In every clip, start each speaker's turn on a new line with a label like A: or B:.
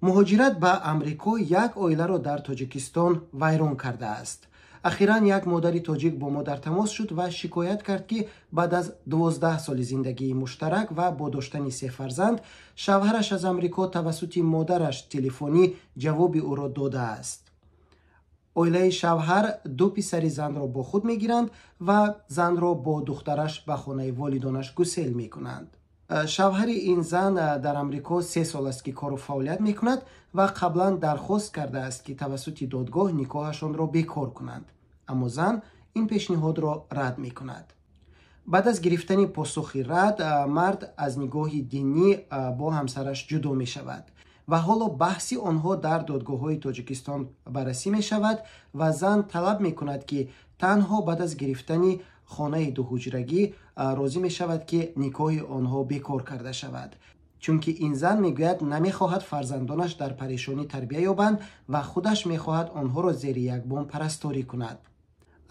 A: Муҳоҷират ба Амрико як оиларо дар Тоҷикистон вайрон кардааст. Ахиран як модари тоҷик бо мо дар тамос шуд ва шикоят кард, ки баъд аз 12 соли зиндагии муштарак ва бо доштани се фарзанд, шавҳараш аз Амрико тавассути модараш телефонӣ ҷавоби ӯро додааст. Оилаи шавҳар ду писари занро бо худ мегиранд ва занро бо духтараш ба хонаи волидонаш гусел мекунанд. Шавҳари ин зан дар Амрико 3 сол аст, ки кору фаъолият мекунад ва қаблан дархост кардааст, ки тавассути додгоҳ никоҳашонро бекор кунанд, аммо зан ин пешниҳодро рад мекунад. Баъд аз гирифтани посухи рад, мард аз нигоҳи динӣ бо ҳамсараш ҷудо мешавад ва ҳоло баҳси онҳо дар додгоҳҳои Тоҷикистон баррасӣ мешавад ва зан талаб мекунад, ки танҳо баъд аз гирифтани хонаи дуҳуҷрагӣ розӣ мешавад, ки никоҳи онҳо бекор карда шавад, чунки ин зан мегӯяд, намехоҳад фарзандонаш дар парешонӣ тарбия ёбанд ва худаш мехоҳад онҳоро зери як бом парасторӣ кунад.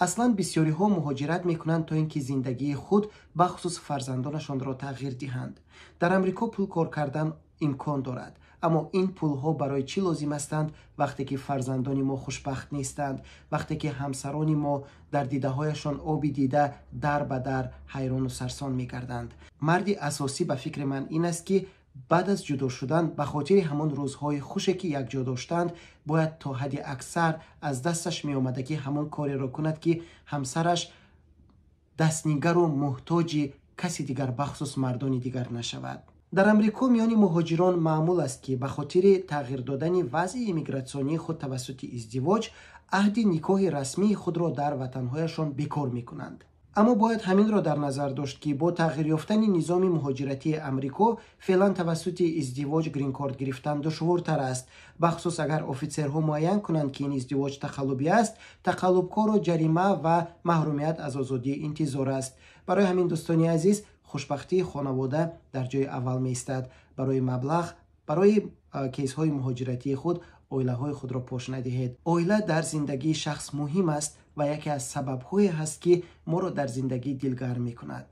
A: Аслан бисёриҳо муҳоҷират мекунанд, то ин ки зиндагии худ, бахусус фарзандонашонро тағйир диҳанд. Дар Амрико пул кор кардан имкон дорад, аммо ин пулҳо барои чӣ лозим ҳастанд, вақте ки фарзандони мо хушбахт нестанд, вақте ки ҳамсарони мо дар дидаҳояшон оби дида дар ба дар ҳайрону сарсон мегарданд? Марди асосӣ, ба фикри ман, ин аст, ки баъд аз ҷудо шудан ба хотири ҳамон рӯзҳои хуше, ки якҷо доштанд, бояд то ҳадди аксар аз дасташ меомадагӣ ҳамон кореро кунад, ки ҳамсараш дастнигару муҳтоҷи каси дигар, бахусус мардони дигар, нашавад. Дар Амрико миёни муҳоҷирон маъмул аст, ки ба хотири тағйир додани вазъи иммигратсионии худ тавассути издивоҷ аҳди никоҳи расмии худро дар ватанҳояшон бекор мекунанд. Аммо бояд ҳаминро дар назар дошт, ки бо тағйир ёфтани низоми муҳоҷиратии Амрико феълан тавассути издивоҷ гринкорт гирифтан душвортар аст. Бахусус агар офитсерҳо муайян кунанд, ки ин издивоҷ тақаллубӣ аст, тақаллубкорро ҷарима ва маҳрумият аз озодӣ интизор аст. Барои ҳамин, дӯстони азиз, хушбахтии хонавода дар ҷои аввал меистад. Барои маблағ, барои кейсҳои муҳоҷиратии худ оилаҳои худро пош надиҳед. Оила дар зиндагии шахс муҳим аст ва яке аз сабабҳое ҳаст, ки моро дар зиндагӣ дилгарм мекунад.